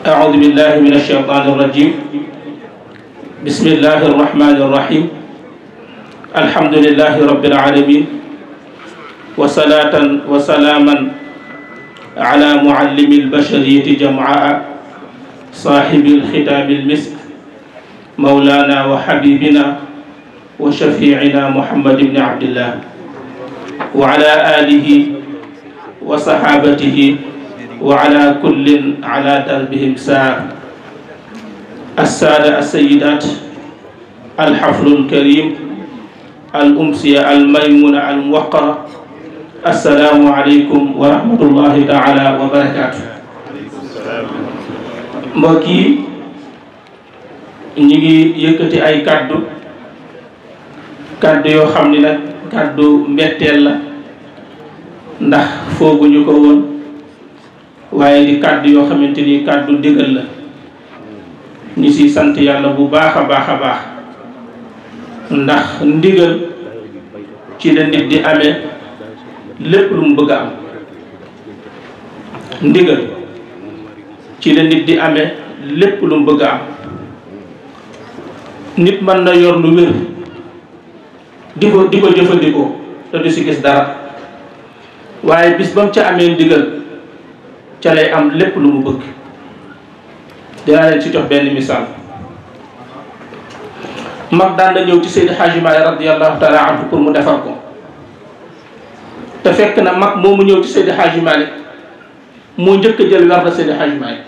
أعوذ بالله من الشيطان الرجيم بسم الله الرحمن الرحيم الحمد لله رب العالمين وصلاة وسلاما على معلم البشرية جمعاء صاحب الختام المسك مولانا وحبيبنا وشفيعنا محمد بن عبد الله وعلى آله وصحابته وعلى كل على دربهم سار السادة السيدات الحفل الكريم الأمسية الميمونة الموقرة السلام عليكم ورحمة الله تعالى وبركاته mbokk yi ñi ngi yëkkati ay kaddu yoo xam ni nag kaddu mbetteel la ndax fooguñu ko woon waaye di kaddu yoo xamante ni kaddu ndigal la ñi si sant yàlla bu baax a baax a baax ndax ndigal ci la nit di amee lépp lu mu bëgg a am ndigal ci la nit di amee lépp lu mu bëgg a am nit mën na yor lu wér di ko jëfandikoo te du si gis dara waaye bis ba mu ca amee ndigal ca lay am lépp lu mu bëgg. dinaa leen ci jox benn misaal mag daan na ñëw ci Seydi Hadji Malick radiyallahu taala anhu pour mu defar ko te fekk na mag moomu ñëw ci Seydi Hadji Malick moo njëkk a jël war na Seydi Hadji Malick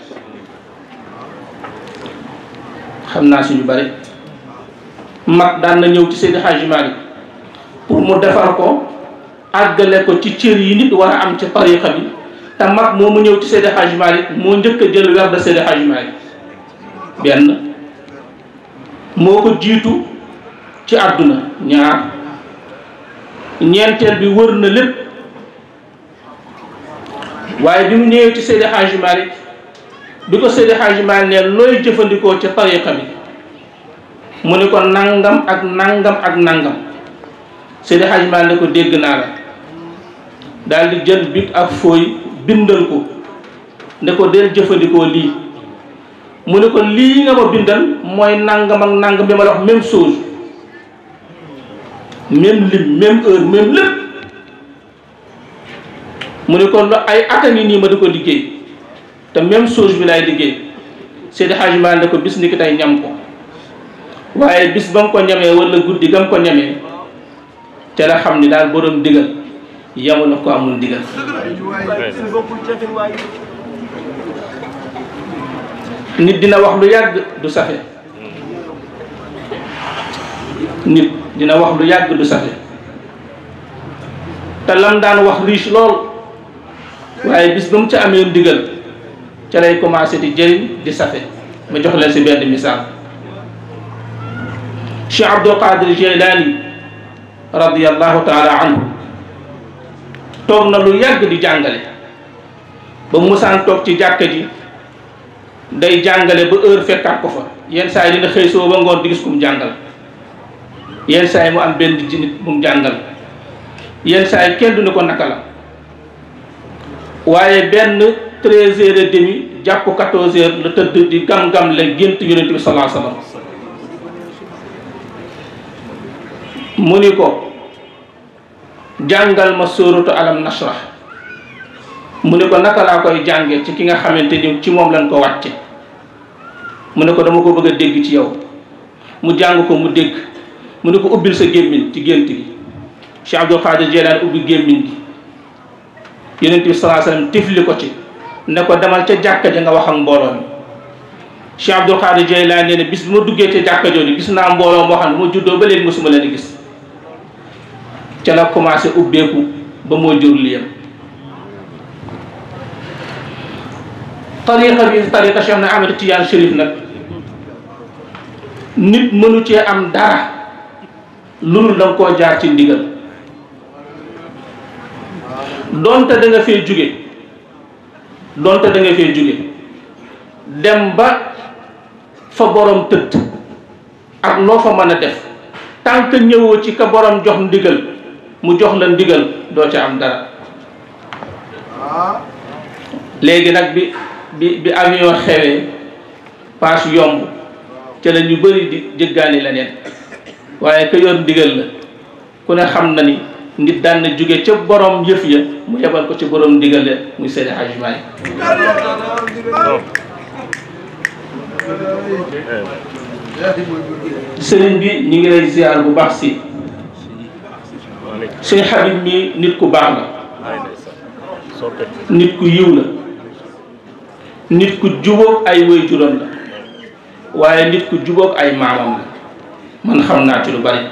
xam naa si ñu bari mag daan na ñëw ci Seydi Hadji Malick pour mu defar ko àggale ko ci cër yi nit war a am ci tariqa bi te mag moomu ñëw ci Seydi Hadji Malick moo njëkk a jël war na Seydi Hadji Malick benn moo ko jiitu ci àdduna ñaar ñeenteel bi wër na lépp waaye bi mu ñëwee ci Seydi Hadji Malick bi ko Seydi Hadji Malick ne looy jëfandikoo ci tariqa bi mu ne ko nangam ak nangam ak nangam Seydi Hadji Malick ne ko dégg naa la daal di jël bit ak fooy bindal ko ne ko del jëfandikoo lii mu ne ko lii nga ma bindal mooy nangam ak nangam bi ma la wax même chose même lim même heure même lépp mu ne ko ay ata ngi nii ma di ko liggéey te même chose bi laay liggéey Seydi Hadji Malick ne ko bis ni ki tey ñam ko waaye bis ba nga ko ñamee wala guddi ga nga ko ñamee te la xam ni daal borom digal yamu na ko amul digal nit dina wax lu yàgg du safe nit dina wax lu yàgg du safe te lam daan wax riche lool waaye bis ba mu ca amee ndigal ca lay commencé di jëriñ di safe ma jox leen si benn misaal Cheikh Abdul Qadir Jilani radiyallahu taala anhu toog na lu yàgg di jàngale ba musaan toog ci jàkka ji day jàngale ba heure fekkaat ko fa yenn saa yi dina xëy soo ba ngoon di gis ku mu jàngal yenn saa yi mu am benn nit bu mu jàngal yenn saa yi kenn du ne ko naka la waaye benn 13h30 jàpp 14h la tëdd di gam-gam la gént yonent bi sallallahu alayhi wasallam mu ni ko jàngal ma sóoratu alam nashrah mu ne ko naka laa koy jànge ci ki nga xamante ni ci moom lañ ko wàcce mu ne ko dama ko bëgg a dégg ci yow mu jàng ko mu dégg mu ne ko ubbil sa gémmiñ ci gént gi Cheikh Abdul Qadir Jilani ubbi gémmiñ gi yonent bi sallallahu alayhi wasallam tifli ko ci ne ko demal ca jàkka ja nga wax ak mbooloo mi Cheikh Abdul Qadir Jilani ne bis bi ma duggee ca jàkka jooju gis naa mbooloo moo xam ne ma juddoo ba léegi mosuma leen di gis ca la commencé ubbeeku ba moo jur liyam tariqa bi tariqa Cheikh na Ahmed Tidiane Chérif nag nit mënu cee am dara lu danga koo jaar ci ndigal donte da nga fee jóge dem ba fa borom tëdd ak loo fa mën a def tant que ñëwoo ci ka borom jox ndigal mu jox la ndigal doo ca am dara léegi nag bi bi avion xewee paas yomb ca la ñu bëri di jëggaani leneen waaye ka yor ndigal la ku ne xam na ni nit daan na jóge ca borom yëf ya mu yebal ko ci borom ndigal la muy Seydi Hadji Malick sëriñ bi ñu ngi lay ziar bu baax si sëñ Habib mi nit ku baax la nit ku yiw la nit ku jubóog ay waajuram la waaye nit ku jubóog ay maamam la man xam naa ci lu bari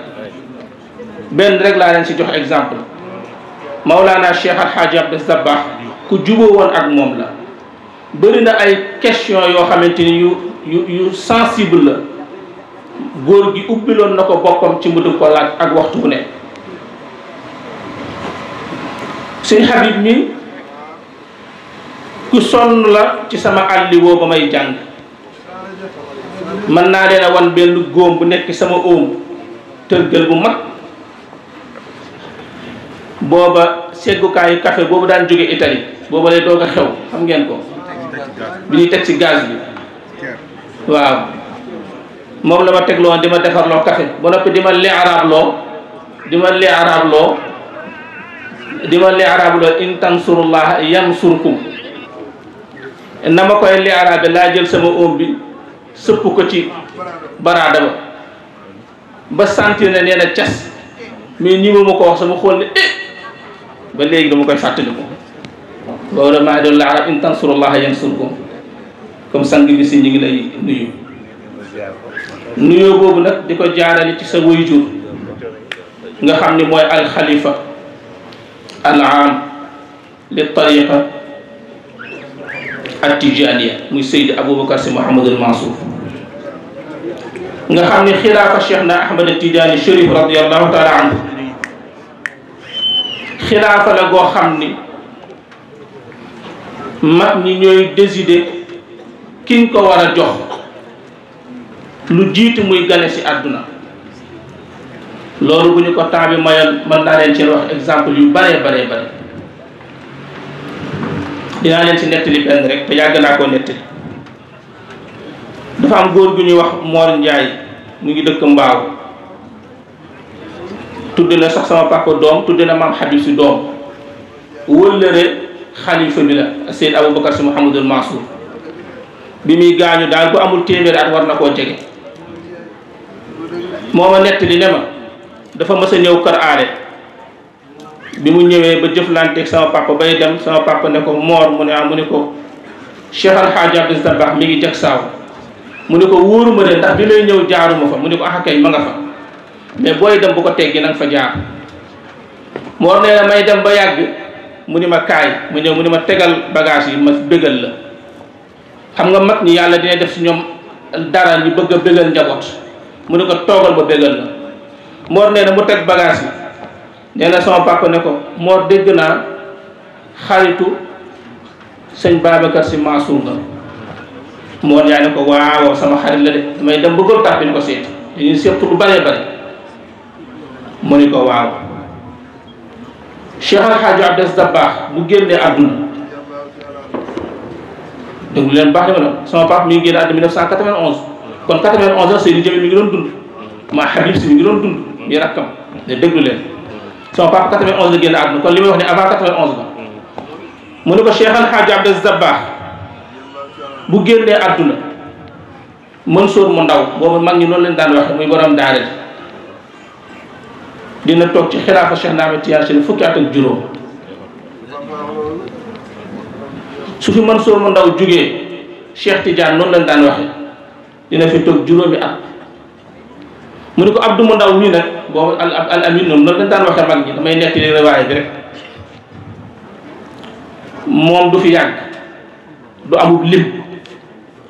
benn rek laa leen si jox exemple Maulana Cheikh Alhaji Abdou Dabakh ku jubóo woon ak moom la bëri na ay question yoo xamante ni yu sensible la góor gi ubbiloon na ko boppam ci mu dugg ko laaj ak waxtu bu ne sëñ Habib mi ku sonn la ci sama àlli woo ba may jàng mën naa leen a wan benn góom bu nekk sama óom tërgël bu mag booba seggukaayu café boobu daan jóge Italie booba lay doog a xew xam ngeen ko bi ñuy teg ci gaz bi waaw moom la ma tegloon di ma defarloo café ba noppi di ma li arabloo in tansurullah yansurkum na ma koy li arabe laa jël sama óom bi sëpp ko ci baraada ba sentir ne nee na cas mais ñi ma ko wax sama xool ne ba léegi dama koy fàttali ko boobu da maa doon la arab in tansurullah yansurkum comme sang bi si ñu ngi lay nuyu nuyoo boobu nag di ko jaarale ci sa waajur nga xam ni mooy alxalifa al aam li tariqa at-tijaniya muy Seydi Aboubacar Sy Mouhamadul Mansour nga xam ni xilaafa Cheikh na Ahmad Tidiane Chérif radiallahu taala anhu xilaafa la goo xam ni mag ñi ñooy décider kiñ ko war a jox lu jiitu muy gane ci àdduna loolu bu ñu ko temps bi mayoon mën naa leen ci wax exemple yu bare dinaa leen ci nettali benn rek te yàgg naa koo nettali dafa am góor gu ñuy wax Mor Ndiaye mu ngi dëkk Mbaaw tudde na sax sama papa doom tudde na maam Habib si doom wëllëre xalifa bi la Seyd Aboubacar Sy Mouhamadul Mansour bi muy gaañu daal bu amul téeméeri at war na koo jege moo ma nettali ne ma dafa mës a ñëw kër aale bi mu ñëwee ba jëflanteeg sama papa bay dem sama papa ne ko Mor mu ne ko Cheikh Alhaji Abdou Dabakh mi ngi jag saaw mu ne ko wóoruma de ndax bi lay ñëw jaaruma fa mu ne ko ah kay ma nga fa mais booy dem bu ko teggi nanga fa jaar Mor nee na may dem ba yàgg mu ni ma kaay mu ñëw mu ni ma tegal bagage yi ma bégal la xam nga mag ñi yàlla dina def si ñoom dara ñu bëgg a bégal njaboot mu ne ko toogal ba bégal la Mor nee na mu teg bagage yi nee na sama papa ne ko Mor dégg naa xaritu sëñ Babacar Sy Mansour nga Mor yaa ne ko waaw sama xarit la de damay dem bëggoon tax bi ñu ko seeti dañuy seet lu bare mu ni ko waaw Cheikh Alhaji Abdou Dabakh bu génnee àdduna déglu leen baax dama ne sama papa mi ngi génne àdduna 1991 kon 91 la Seydi Djamil mi ngi doon dund maa Habib Sy mi ngi doon dund mi rakkam de déglu leen sama papa 91 la génne àdduna kon li may wax ni avant 91 la mu ne ko Cheikh Alhaji Abdou Dabakh bu génnee àdduna Mansour mu ndaw boobu mag ñi noonu leen daan waxe muy borom daara ji dina toog ci xilaafa Cheikh Ahmed Tidiane Chérif fukki at ak juróom su fi Mansour mu ndaw jógee Cheikh Tidiane noonu leen daan waxe dina fi toog juróomi at mu ne ko Abdou mu ndaw mii nag boobu al amin noonu leen daan waxe mag ñi damay nekk li riwaaya bi rek moom du fi yàgg du amul lim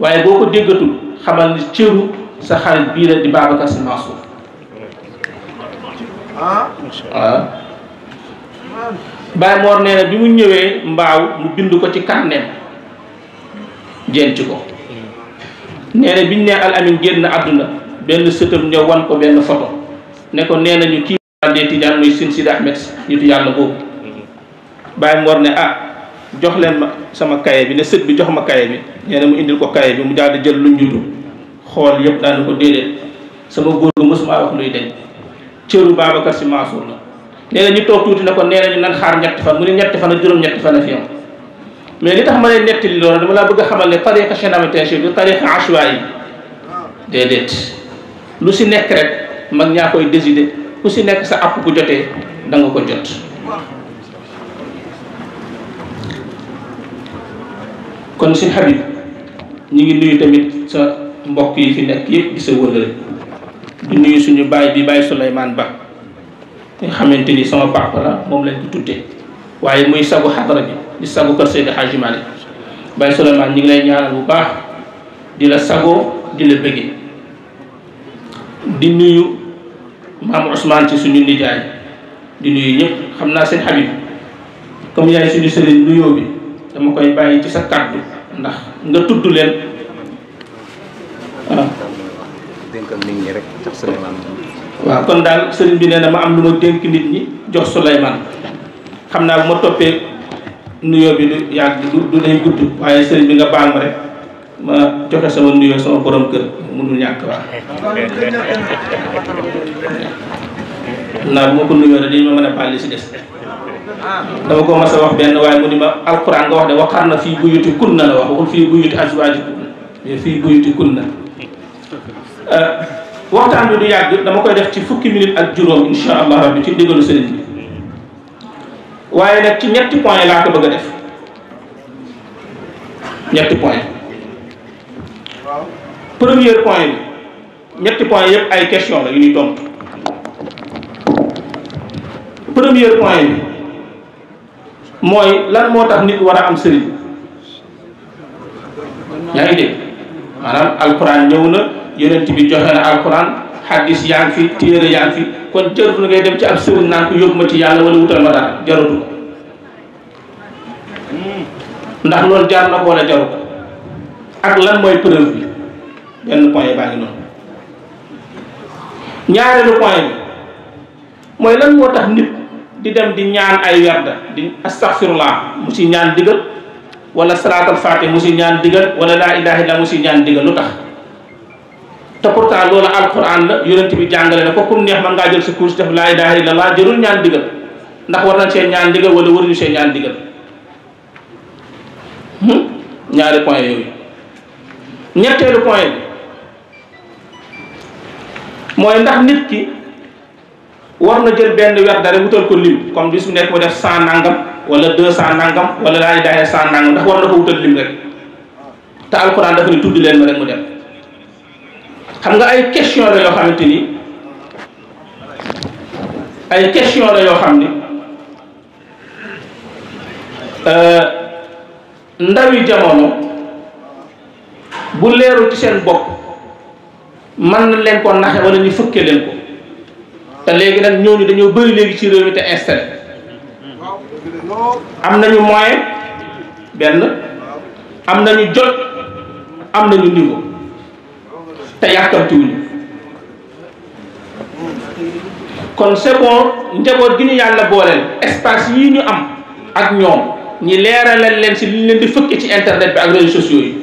waaye boo ko déggatul xamal ni cëru sa xarit bii la di Babacar Sy Mansour waaw Baye Mor nee na bi mu ñëwee Mbaaw mu bind ko ci carnet jenc ko nee na biñ ne al amin génn àdduna benn sëtam ñëw wan ko benn photo ne ko nee nañu kii dee Tijaan muy Sine Sidi Ahmed nitu yàlla boobu Baye Mor ne jox leen ma sama kaye bi ne sët bi jox ma kaye bi nee na mu indil ko kaye bi mu daal di jël lu njutu xool yëpp daal ko déedéet sama góor gu mësuma wax luy deñ cëru Babacar Sy Mansour la. nee na ñu toog tuuti na ko nee nañu nan xaar ñetti fan mu ne ñetti fan ak juróom-ñetti fan a fi am mais li tax ma leen nettali loolu dama laa bëgg a xamal ne tariqa Cheikh Ahmed Tidiane du tariqa ashwa yi déedéet lu si nekk rek mag ñaa koy décider ku si nekk sa app bu jotee da nga ko jot. kon si Habib ñu ngi nuyu tamit sa mbokk yi fi nekk yëpp di sa wëllëre di nuyu suñu baay bi Baye Souleymane Ba nga xamante ni sama papa la moom lañ ko tuddee waaye muy sagu xadara bi di sagu kër Seydi Hadji Malick Baye Souleymane ñu ngi lay ñaanal bu baax di la sagoo di la bëggee di nuyu maam Ousmane ci suñu nijaay di nuyu ñëpp xam naa seen Habib comme yaay suñu sëriñ nuyoo bi dama koy bàyyi ci sa kàddu ndax nga tudd leen waaw. dénkal nit ñi rek jox Souleymane. waaw kon daal sëriñ bi nee na ma am lu ma dénk nit ñi jox Souleymane xam naa bu ma toppee nuyoo bi du yàgg du lay gudd waaye sëriñ bi nga baal ma rek ma joxe sama nuyoo sama borom kër mënul ñàkk waaw. naa bu ma ko nuyoo rek dañu ma mën a baal li si des. dama ko mas a wax benn waaye mu ni ma alquran nga wax de waqarna fii buyuti kunna la wax waxul fii buyuti azwaaji kunna mais fii buyuti kunna. waxtaan bi du yàgg dama koy def ci fukki minute ak juróom insha allah rabbi ci ndigalu sëriñ bi waaye nag ci ñetti point laa ko bëgg a def ñetti point. premier point bi ñetti point yëpp ay question la yu ñuy tontu. premier point bi mooy lan moo tax nit war a am sëriñ. yaa ngi dégg maanaam alquran ñëw na yonent bi joxe na alquran hadis yaa ngi fi téere yaa ngi fi kon jarul na ngay dem ci ab sëriñ naan ko yóbbu ma ci yàlla wala wutal ma dara jaratu ko ndax loolu jar na ko wala jaru ko ak lan mooy preuve bi benn point baa ngi noonu. ñaareelu point bi mooy lan moo tax nit di dem di ñaan ay werda di astaghfirullah mu si ñaan digal wala salaatul fatih mu si ñaan digal wala laa ilaha illa mu si ñaan digal lu tax te pourtant loolu alquran la yonent bi jàngale na ko comme neex man ngaa jël sa course def laa ilaha illa allah jërul ñaan digal ndax war nañ see ñaan digal wala waruñu see ñaan digal. ñaari point yooyu. ñetteelu point bi mooy ndax nit ki war na jël benn werd dara wutal ko lim comme bis mu nekk mu def 100 nangam wala 200 nangam wala laa ilaha 100 nangam ndax war na ko wutal lim rek te alquran dafa ni tudd leen ma rek mu dem. xam nga ay question la yoo xamante ni ay question la yoo xam ni ndawi jamono bu leerul ci seen bopp mën na leen ko naxe wala ñu fëkke leen ko te léegi nag ñooñu dañoo bëri léegi ci réew mi te installé am nañu moyen benn am nañu jot am nañu niveau te yàkkamtiwuñu kon c'est bon njaboot gi ñu yàlla booleel espace yii ñu am ak ñoom ñi leeralal leen si li ñu leen di fëkke ci internet bi ak réseaux sociaux yi.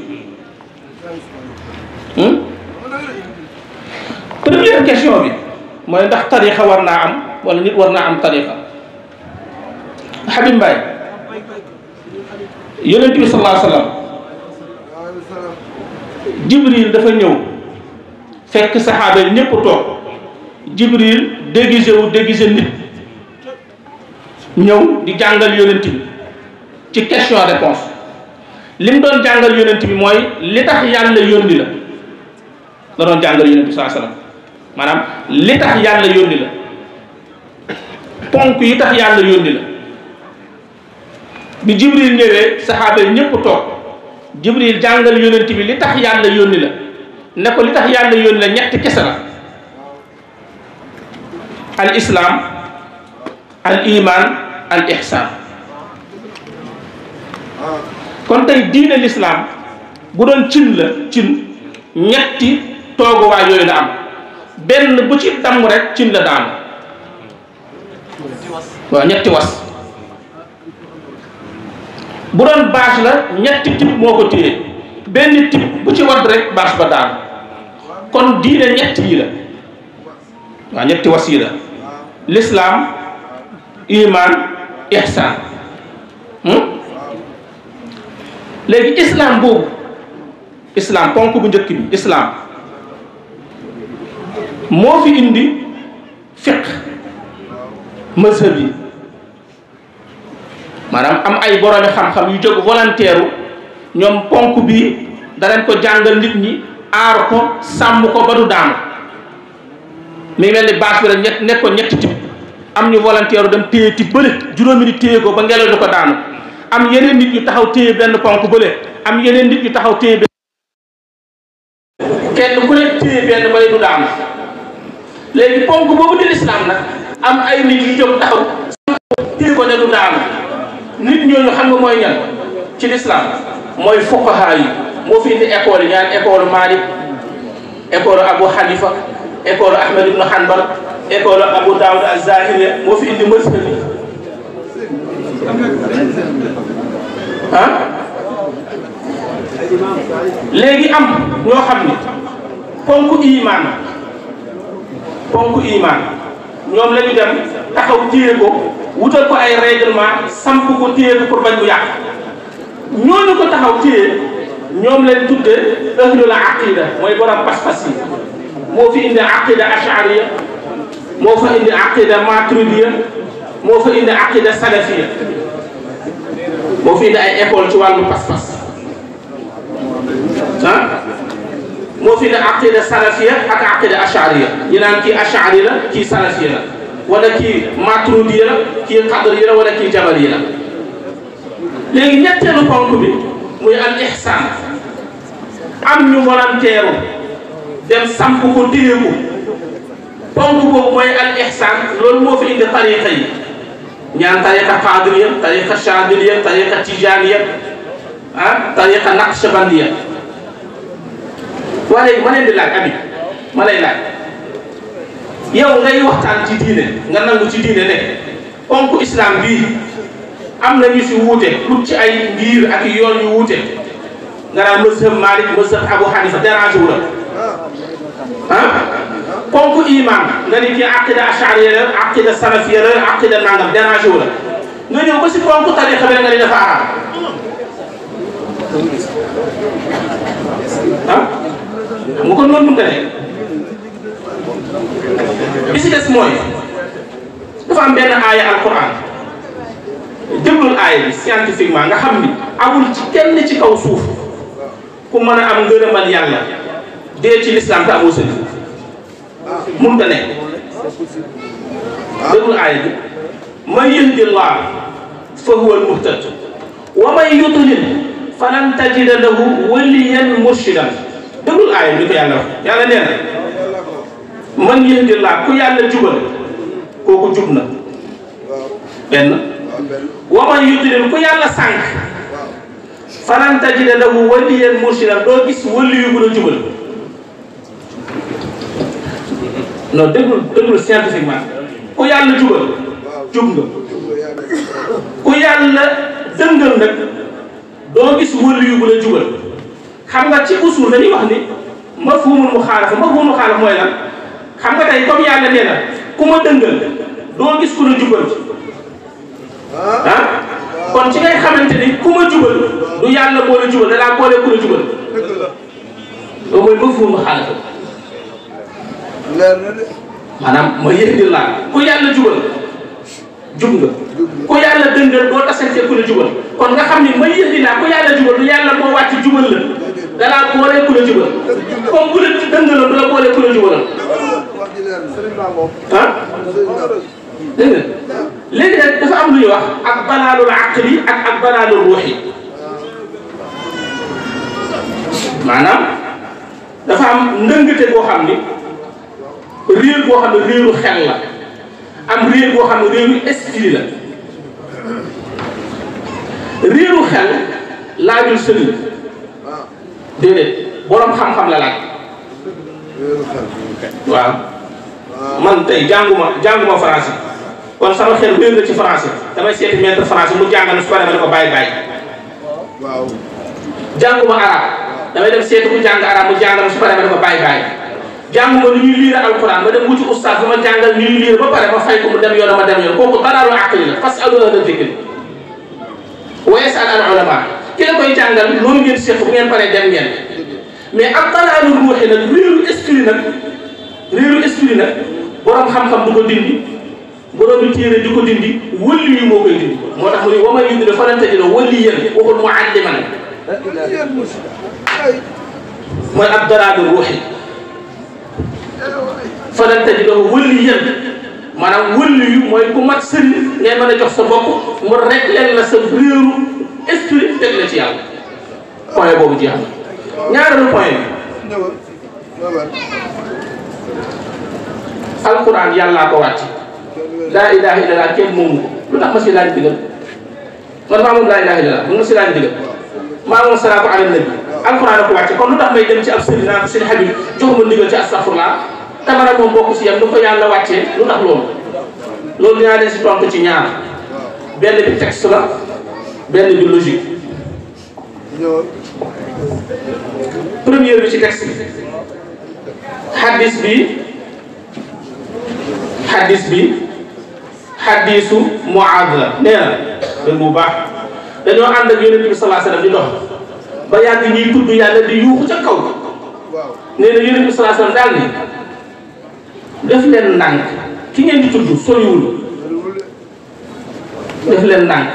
première question bi mooy ndax tarixa war naa am wala nit war naa am tarixa. Habib Mbaye yonent bi sallallahu alayhi wa sallam Jibril dafa ñëw fekk saxaaba yi ñëpp toog Jibril déguisé nit ñëw di jàngal yonent bi ci question réponse li mu doon jàngal yonent bi mooy li tax yàlla yónni la doon jàngal yonent bi sallallahu alayhi wa sallam maanaam li tax yàlla yónni la ponk yi tax yàlla yónni la. bi Jibril ñëwee saxaaba yi ñëpp toog Jibril jàngal yonent bi li tax yàlla yónni la ne ko li tax yàlla yónni la ñetti kese la al islam al iman al ihsan. kon tey diine l'islam bu doon cin la cin ñetti tooguwaay yooyu la am benn bu ci damm rek cin la daanu waaw ñetti was bu doon bâche la ñetti type moo ko téye benn type bu ci wadd rek bâche ba daanu kon diine ñett yi la waaw ñetti wasiila l'islam iman ihsan léegi islam boobu islam ponk bu njëkk bi islam moo fi indi fiqh mazhab yi maanaam am ay boroomi xam-xam yu jóg volontaire ñoom ponk bi danañ ko jàngal nit ñi aar ko sàmm ko ba du daanu mi ngi mel ni bâche bi rek nekkoon ñetti type am ñu volontaire dem téye type bële juróomi nit téye ko ba ngelaw du ko daanu am yeneen nit ñu taxaw téye benn ponk bële am yeneen nit ñu taxaw téye benn kenn ku ne téye benn bay du daanu léegi ponk boobu di lislaam nag am ay nit yu jóg taxaw téye ko ne du daanu nit ñooñu xam nga mooy ñan ci lislaam mooy fuqaha yi moo fi indi école yi ñaan école Malik école Abu Hanifa école Ahmed ibn Hanbal école Abu Dawud az-Zahiri moo fi indi mazhab bi léegi am ñoo xam ni ponk iman ñoom la ñu dem taxaw téye ko wutal ko ay règlement samp ko téye ko pour bañ mu yàq ñooñu ko taxaw téye ñoom lañ tudde ahlul aqida mooy borom pas-pas yi moo fi indi aqida ash'ariya moo fa indi aqida maturidiya moo fa indi aqida salafiya moo fi indi ay école ci wàllu pas-pas moo fi indi aqida salafiya ak aqida ash'ariya ñu naan kii ash'ari la kii salafiya la wala kii maturidiya la kii qadriya la wala kii jabariya la léegi ñetteelu ponk bi muy al ihsan am ñu volontaire dem samp ko téye ko ponk boobu mooy al ihsan loolu moo fi indi tariqa yi ñaan tariqa qadiriya tariqa chadiliya tariqa tijaniya tariqa naqshbandiya waa léegi ma leen di laaj abi ma lay laaj yow ngay waxtaan ci diine nga nangu ci diine ne ponk islam bii am na ñu si wuute pour ci ay ngir ak yoon yu wuute nga naan mazhab Malik mazhab Abu Hanifa dérangé wu la ponk iman nga ni kii aqida ash'ariya la aqida salafiya la aqida nangam dérangé wu la nga ñëw ba si ponk tariqa bi nga ni dafa araam mu ko noonu mënta ne bi si des mooy dafa am benn aaya alquran déglul aaya bi scientifiquement nga xam ni amul ci kenn ci kaw suuf ku mën a am ngërëmal yàlla dee ci l'islam te amoo sëriñ mënta ne déglul aaya bi man yahdillah fa huwa al-muhtad wa man yudlil falan tajida lahu waliyan murshidan déglul aaya bi ko yàlla wax yàlla nee na man yahdillah ku yàlla jubal kooku jub na benn wa man yudlil ku yàlla sànq falan tajida lahu waliyan murshidan doo gis wali yu gën a jubal non déglul scientifiquement ku yàlla jubal jub nga ku yàlla dëngal nag doo gis wali yu gën a jubal xam nga ci usul dañuy wax ni mafhumul muxaalafa mooy lan xam nga tey comme yàlla nee na ku ma dëngal doo gis ku la jubal kon ci ngay xamante ni ku ma jubal du yàlla moo la jubal da laa boole ku la jubal loolu mooy mafhumul muxaalafa maanaam ma yëg laa ku yàlla jubal jub nga ku yàlla dëngal doo tasante ku la jubal kon nga xam ni ma yëg laa ku yàlla jubal du yàlla moo wàcc jubal la da laa boole ku la jubal comme ku la dëngaloon du la boole ku la jubalal dégg nga léegi nag dafa am lu ñuy wax ak balaalul aqli ak balaalul ruuxi maanaam dafa am ndëngate boo xam ni réer boo xam ne réeru xel la am réer boo xam ne réeru esprit la réeru xel laajul sëriñ déedéet borom xam-xam la laaj waaw man tey jànguma français kon sama xel réer na ci français damay seeti maître français mu jàngal su paree ma ne ko bàyyi waaw jànguma arab damay dem seetu ku jàng arab mu jàngal su paree ma dafa bàyyi jànguma nu ñuy liir alquran ma dem wuti oustaz bu ma jàngal ñuy liir ba pare ma fay ko mu dem yoon ma dem yoon kooku dalaalu aqli la fas'alu ahla dhikri wa yas'al al ulama ki la koy jàngal loolu ngeen seq bu ngeen paree dem ngeen mais ak dalaalu ruuxi nag réeru esprit nag borom xam-xam du ko dindi borom bi téere di ko dindi wëlli yu moo koy dindi moo tax mu ne wa man yudril falan tajida waliyan waxul mualliman mooy ab dalaalu ruuxi falan tajida waliyan maanaam wëlli yu mooy ku mat sëriñ ngay mën a jox sa bopp mu rek leen la sa réeru esprit teg la ci yàlla point boobu jeex na ñaareelu point bi alquran yàllaa ko wàcc laa ilaha illallah kenn moomu ko lu tax ma si laaj digal man maa moom laa ilaha illallah mun ma si laaj digal maa moom salaatu ala nabi alquran la ko wàcce kon lu tax may dem ci ab sëriñ naa ko seen habib joxuma ndigal ci astaghfirullah tamara moom bokk si yam lu ko yàlla wàccee lu tax loolu dinaa leen si tontu ci ñaar benn bi texte la benn bi logique première bi ci texte bi xadisu Muaaz la nee na dégg bu baax dañoo ànd ak yonent bi sallallahu alayhi wasallam di dox ba yàgg ñuy tudd yàlla di yuuxu ca kaw nee na yonent bi sallallahu alayhi wasallam daal ni def leen ndànk ki ngeen di tudd soriwul def leen ndànk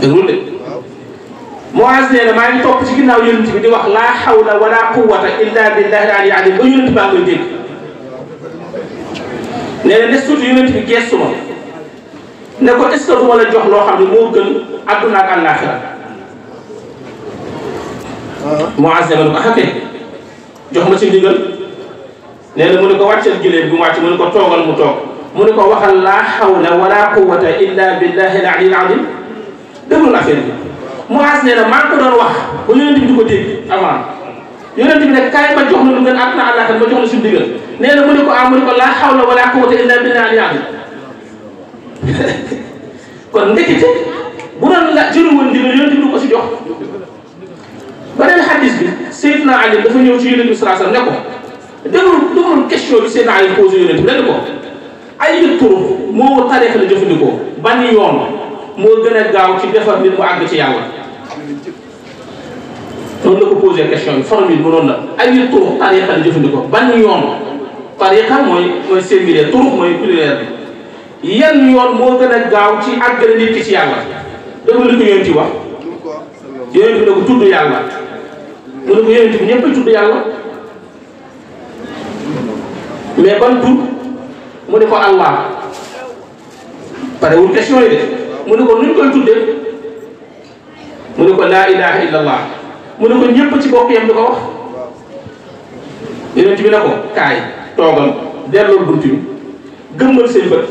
déglu de Muaaz nee na maa ngi topp ci ginnaaw yonent bi di wax laa hawla wala quwwata illa billahi al-ali al-azim ba yonent baa koy dégg nee na des tuuti yonent bi gestu ma ne ko est-ce que du ma la jox loo xam ne moo gën adduna ak àllaaxira Muaaz ne ma ne ko xake jox ma ci ndigal nee na mu ne ko wàccal gileem bi mu wàcc mu ne ko toogal mu toog mu ne ko waxal laa hawla wala quwwata illa billahi al-ali al-azim déglu affaire bi Muaaz nee na maa ngi ko doon wax ba yonent bi di ko dégg avant yonent bi nag kaay ma jox la lu ngeen àdduna àllaaxira ma jox la suñu digal nee na mu ne ko mu ne ko laa hawla wala quwwata illa billahi al-ali kon ndekete bu doon la jëlu woon ndigal yonent bi du ko si jox beneen xadis bi Seydina Ali dafa ñëw ci yonent bi sallallahu alayhi wasallam ne ko déglu question bi Seydina Ali posé yonent bi ne ko ay tur moo tariix la jëfandikoo ban yoon moo gën a gaaw ci defar nit mu àgg ci yàlla noonu la ko posé question bi formule bu noonu la ay tur tariixa la jëfandikoo ban yoon tariixa mooy singulier tur mooy pluriel bi yan yoon moo gën a gaaw ci àggale nit ki ci yàlla déglu li ko yonent ci wax yonent bi ne ko tudd yàlla mu ne ko yonent bi ñëpp a tudd yàlla mais ban tur mu ne ko Allah parewul question yi de mu ne ko nuñ koy tuddee mu ne ko laa ilaha illallah mu ne ko ñëpp ci bokk yam di ko wax yonent bi ne ko kaay toogal delloo bunt bi gëmmal say bët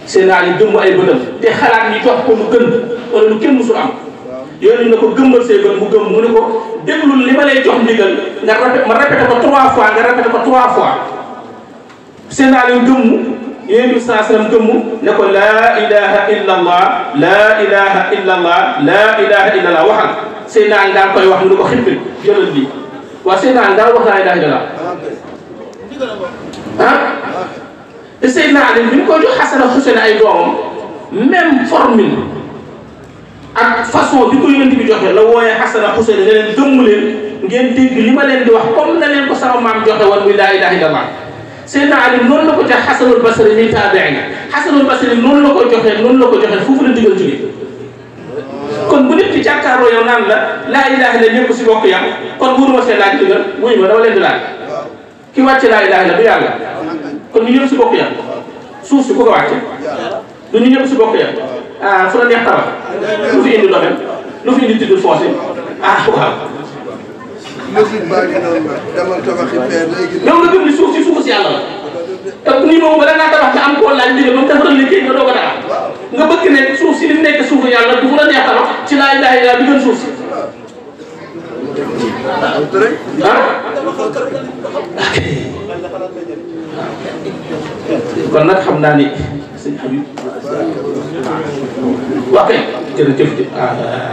seen naa yi gëmm ay bëtam te xalaat yi jox ko lu gën wala lu kenn musul am yonent ne ko gëmmal say bët mu gëmm mu ne ko déglul li ma lay jox ndigal nga répété ko 3 fois nga répété ko 3 fois seen naa yi gëmm yonent bi sallallahu alayhi wasallam gëmm ne ko laa ilaha illa allah laa ilaha illa allah laa ilaha illa allah waxal seen naa daal koy wax mu ne ko xippil jëlal lii waaw seen naa daal wax laa ilaha illa allah te Seydina Ali bi ñu koy jox Xasan ak Xuseyn ay doomam même formule ak façon bi ko yonent bi joxe la wooyee Xasan ak Xuseyn ne leen gëmm leen ngeen dégg li ma leen di wax comme na leen ko sama maam joxe woon muy laa ilaha illallah Seydina Ali noonu la ko joxe Xasanul Basri mi taabiin Xasanul Basri noonu la ko joxe foofu la digal jóge kon bu nit ki jàkkaarloo yow naan la laa ilaha illa ñëpp si bokk yam kon wóoruma see laaj digal wuy ma dama leen di laaj ki wàcce laa ilaha illa du yàlla kon ñu ñëpp si bokk yam suuf si ku ko wàcce du ñu ñëpp si bokk yam fu la neex tabax lu fi indi domaine lu fi indi titre foncier waaw yow nga gëm ni suuf si yàlla la te nii moom bala ngaa tabax te am koo laaj ndigal ba mu defaral liggéey nga doog a tabax nga bëgg ne suuf si li nekk suufu yàlla du fu la neex tabax ci laa ilaha illa bi gën suuf si kon nag xam naa ni sëñ Habib ok jërëjëf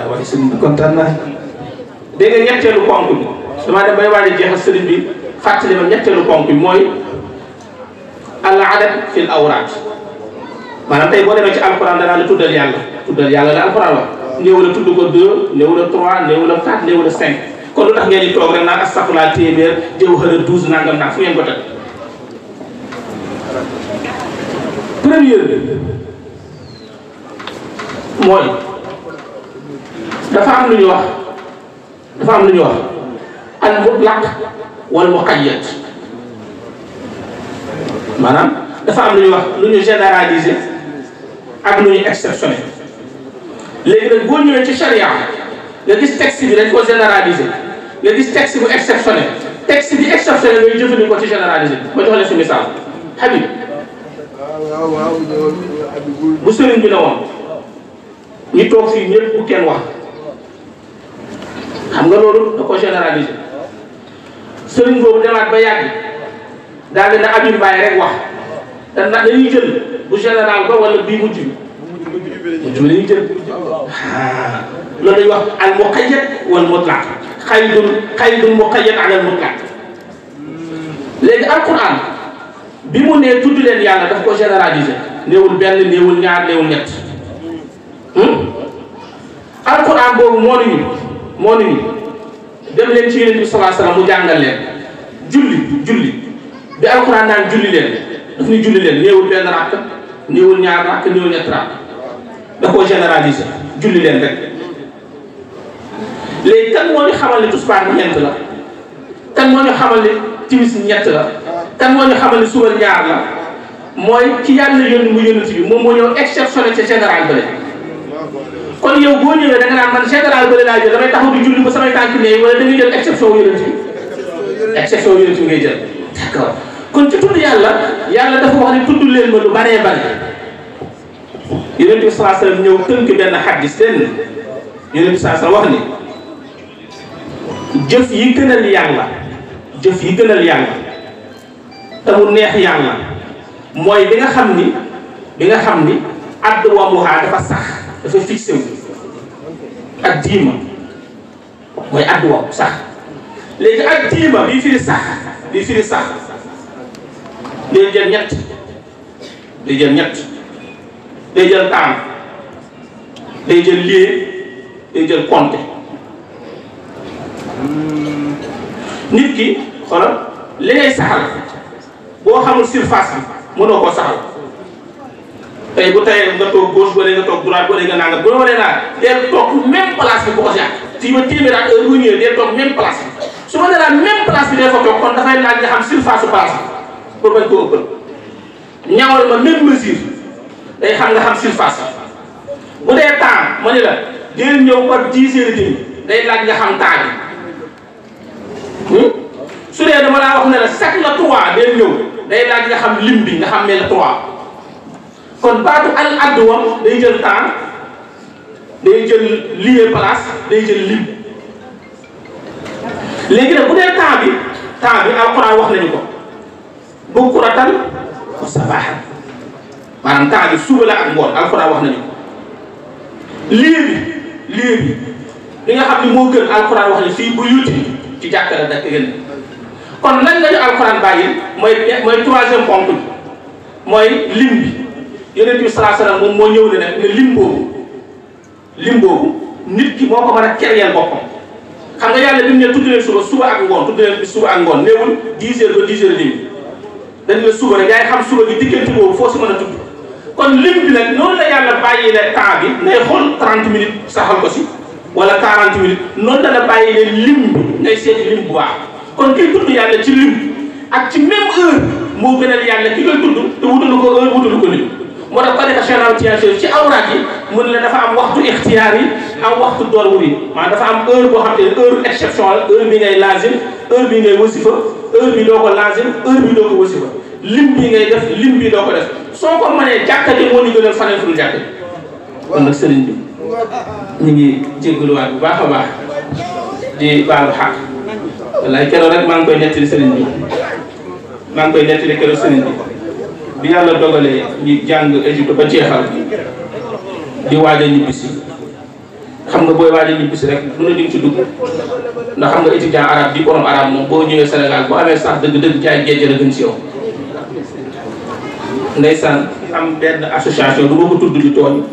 waaye sëriñ bi kontaan naa dégg nga ñetteelu ponk bi damaa dem bay waaj a jeexal sëriñ bi fàttali ma ñetteelu ponk bi mooy al adad fil awraat maanaam tey boo demee ci alxuraan danaa la tuddal yàlla la alxuraan wax néew la tudd ko 2 néew la 3 néew la 4 néew la 5 kon lu tax ngeen di toog rek naan astafurlah téeméer jawhara 12 nangam naa fu ngeen ko teg première bi mooy dafa am lu ñu wax al mutlaq wal muqayyad maanaam dafa am lu ñu wax lu ñu généraliser ak lu ñu exceptionnel léegi nag boo ñëwee ci charia nga gis texte bi dañ ko généraliser nga gis texte bu exceptionnel texte bi exceptionnel ngay jëfandikoo ci généraliser ma jox leen si misaal Habib bu sëriñ bi ne woon ñu toog fii ñëpp bu kenn wax xam nga loolu da ko généraliser sëriñ boobu demaat ba yàgg daal di ne Habib Mbaye rek wax dañuy jël bu général ba wala bii mujj bi dañuy jël loolu dañuy wax al muqayyad wal mutlaq xaydul muqayyad ala al mutlaq léegi alquran bi mu nee tudd leen yàlla daf ko généraliser néewul benn néewul ñaar néewul ñett alquran boobu moo ni dem leen ci Yonent bi sallallahu alayhi wasallam mu jàngal leen julli bi alquran naan julli leen daf ni julli leen néewul benn rakk néewul ñaar rakk néewul ñett rakk da koo généraliser julli leen rek léegi kan moo ñu xamal ni tisbaar ñeent la kan moo ñu xamal ni timis ñett la kan moo ñu xamal ni suba ñaar la mooy ki yàlla yónni mu yónni bi moom moo ñëw exceptionné ca général bële kon yow boo ñëwee da nga naan man général bële laa jël damay taxaw di julli ba samay tànk ne wala dañuy jël exception yónni bi exception yónni bi ngay jël d'accord kon ci tudd yàlla dafa wax ni tudd leen ma lu baree bare Yonent bi sallallahu alayhi wasallam ñëw tënk benn xaddis leen Yonent bi sallallahu alayhi wasallam wax ni jëf yi gënal yàlla te mu neex yàlla mooy bi nga xam ni add wamuhaa dafa sax dafa fixé wu ak diima mooy add wam sax léegi ak diima bii firi sax day jël ñett day jël temps day jël lieu day jël compte nit ki xoolal li ngay saxal boo xamul surface bi mënoo koo saxal tey bu tayee nga toog gauche wala nga toog droite wala nga nangam bu ma nee naa deel toog même place bi bu ko si yàq fii ba téeméer ak heure bu ñëwee deel toog même place bi su ma nee naa même place bi dee fa toog kon dafay laaj nga xam surface su place bi pour bañ koo ëppal ñawal ma même mesure day xam nga xam surface bi bu dee temps ma ne la deel ñëw par 10h30 day laaj nga xam temps bi su dee dama laa wax ne la chaque la 3 deel ñëw day laaj nga xam lim bi nga xam ne la 3 kon baatu al adduwam day jël temps day jël lieu place day jël lim léegi nag bu dee temps bi alxuraan wax nañu ko bukratan wa sabaahan maanaam temps bi suba la ak ngoon alxuraan wax nañu ko lieu bi nga xam ne moo gën alxuraan wax ne fii bu yuuti ci jàkka la dakk gën kon lan lañu alxuraan bàyyi mooy troisième ponk bi mooy lim bi Yonent bi sallallahu alayhi wasallam moom moo ñëw ne nag ne lim boobu nit ki moo ko mën a créer boppam xam nga yàlla bi mu ne tudd leen suba ak ngoon tudd leen bi suba ak ngoon néewul 10h ba 10h30 dañu la suba rek yaay xam suba gi diggante boobu foo si mën a tudd kon lim bi nag noonu la yàlla bàyyi ne temps bi ngay xool 30 minutes saxal ko si wala 40 minutes noonu la bàyyi ne lim bi ngay seeti lim bu baax kon kiy tudd yàlla ci lim ak ci même heure moo gënal yàlla ki koy tudd te wutalu ko heure wutalu ko nit moo tax tariqa Cheikh ci awraat yi mun ne dafa am waxtu ixtiyaar yi am waxtu door wu yi maanaam dafa am heure boo xam te ne heure exception la heure bi ngay lazim heure bi ngay wasifa heure bi doo ko lazim heure bi doo ko wasifa lim bi ngay def lim bi doo ko def soo ko mënee jàkkati moo ñu gënal faneen fu dul jàkkati kon nag sëriñ bi ñu ngi jéggaluwaat bu baax a baax di baalu xaq wallaay keroog rek maa ngi koy nettali sëriñ bi bi yàlla dogalee ñu jàng Égypte ba jeexal di waaj a ñibbisi xam nga booy waaj a ñibbisi rek lu ne di nga ci dugg ndax xam nga étudiant arabe di borom arabe moom boo ñëwee Sénégal boo amee sax dëgg-dëgg jaay géej la gën si yow. ndeysaan am benn association du ma ko tudd di tooñ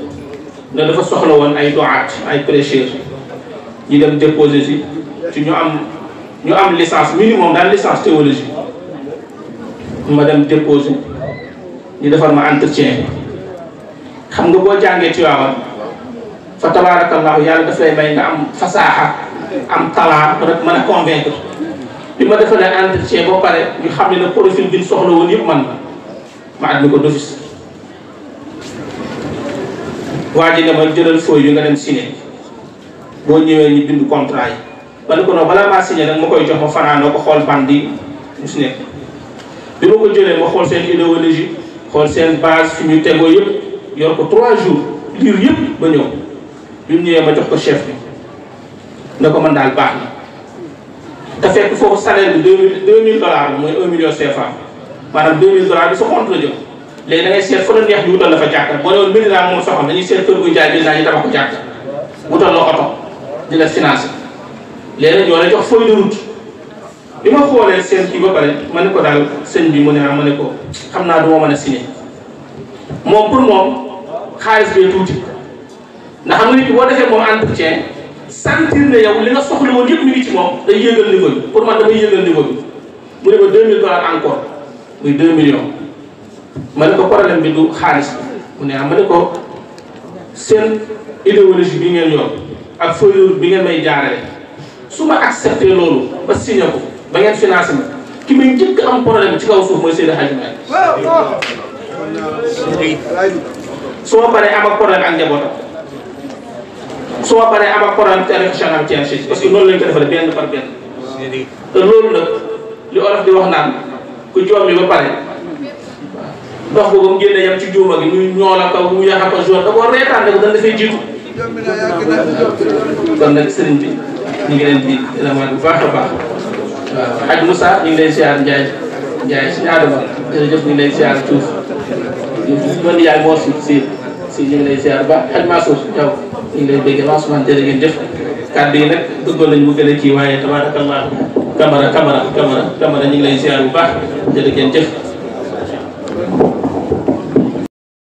ne dafa soxla woon ay doaat ay prêcheurs ñi dem déposer si ci ñu am licence minimum daal licence théologie ma dem déposer ñu defar ma entretien xam nga boo jàngee ci waawan fa tabarakallahu yàlla daf lay may nga am fasaaxa am talent rek mën a convaincre bi ma defalee entretien ba pare ñu xam ne profil bi ñu soxla woon yëpp man ma admis ko d'office waa ji ne ma jëlal feuille yu nga dem signé boo ñëwee ñu bind contrat yi ba ne ko non balaa maa signé nag ma koy jox ma fanaanoo ko xool bandi mu si nekk bi ma ko jëlee ma xool seen idéologie xool seen base fi ñu tegoo yëpp yor ko 3 jours lire yëpp ba ñëw bi mu ñëwee ma jox ko chef bi ne ko man daal baax na te fekk foofu salaire bi $2000 la mooy 1 million CFA maanaam $2000 bi sa compte la jëm léegi da ngay seet fa la neex ñu wutal la fa jàkka boo newoon Médina moom soxam dañuy seet kër guy jaay Médina ñu tabax ko jàkka wutal la oto di la financé léegi ñoo lay jox feuille de route bi ma xoolee seen kii ba pare ma ne ko daal sëñ bi mu ne ma ne ko xam naa du ma mën a signé moom pour moom xaalis bee tuuti ndax xam nga nit ki boo defee moom entretien sentir ne yow li nga soxla woon yëpp mi ngi ci moom day yëgal niveau bi pour man damay yëgal niveau bi mu ne ma $2000 encore muy 2 millions ma ne ko problème bi du xaalis bi mu ne ma ne ko seen idéologie bi ngeen yor ak feuille bi ngeen may jaarale su ma accepté loolu ba signé ko ba ngeen financé ma ki may njëkk am problème ci kaw suuf mooy Seydi Hadji Malick su ma paree am ak problème ak njabootam su ma paree am ak problème tarixa Cheikh Ahmed Tidiane Chérif parce que noonu lañ ko defalee benn par benn te loolu nag li olof di wax naan ku joom bi ba pare ndox boobu mu génne yam ci juuma gi muy ñool ak mu yax ak jaune da koo reetaan ne ko dañ dafay jiitu kon nag sëriñ bi ñu ngi leen di ramaat bu baax a baax waaw Hadj Moussa ñu ngi lay siyaar Ndiaye si Adama jërëjëf ñu ngi lay siyaar Diouf man yaay moo si ñu ngi lay siyaar ba Hadj Mansour yow ñu ngi lay béggee Mansour jërë ngeen jëf kàddu yi nag bëggoon nañ mu gën a kii waaye tabarakallah Camara ñu ngi lay siyaar bu baax jërë ngeen jëf